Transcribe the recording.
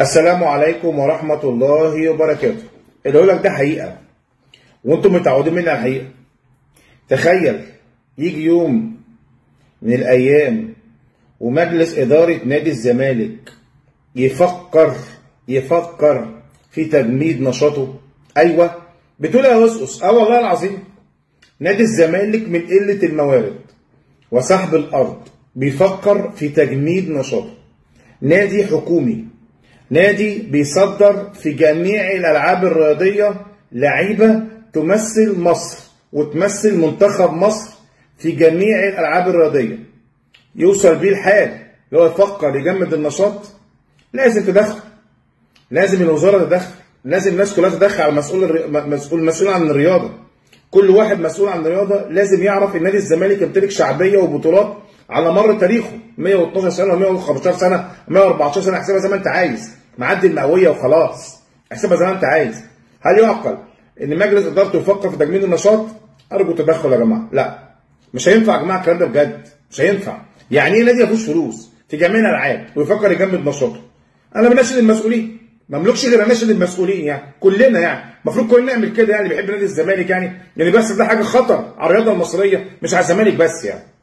السلام عليكم ورحمة الله وبركاته. اللي اقول لك ده حقيقة وانتم متعودين مني على الحقيقة. تخيل يجي يوم من الأيام ومجلس إدارة نادي الزمالك يفكر في تجميد نشاطه. أيوه بتقول يا أسقس، أه والله العظيم نادي الزمالك من قلة الموارد وسحب الأرض بيفكر في تجميد نشاطه. نادي حكومي، نادي بيصدر في جميع الألعاب الرياضية لعيبة تمثل مصر وتمثل منتخب مصر في جميع الألعاب الرياضية، يوصل بيه الحال اللي هو يفكر يجمد النشاط؟ لازم تدخل، لازم الوزارة تدخل، لازم الناس كلها تدخل على المسؤول عن الرياضة. كل واحد مسؤول عن الرياضة لازم يعرف ان نادي الزمالك يمتلك شعبية وبطولات على مر تاريخه، 112 سنة و115 سنة 114 سنة، احسبها زي ما انت عايز، معدي المئوية وخلاص، احسبها زي ما انت عايز. هل يعقل ان مجلس ادارته يفكر في تجميد النشاط؟ ارجو التدخل يا جماعة. لا، مش هينفع يا جماعة الكلام ده بجد، مش هينفع. يعني ايه نادي ما فيهوش فلوس في جميع الالعاب ويفكر يجمد نشاطه؟ انا بناشد المسؤولين، ما املكش غير اناشد المسؤولين، يعني كلنا يعني المفروض كلنا نعمل كده، يعني بيحب نادي الزمالك، يعني بس ده حاجة خطر على الرياضة المصرية مش على الزمالك بس يعني.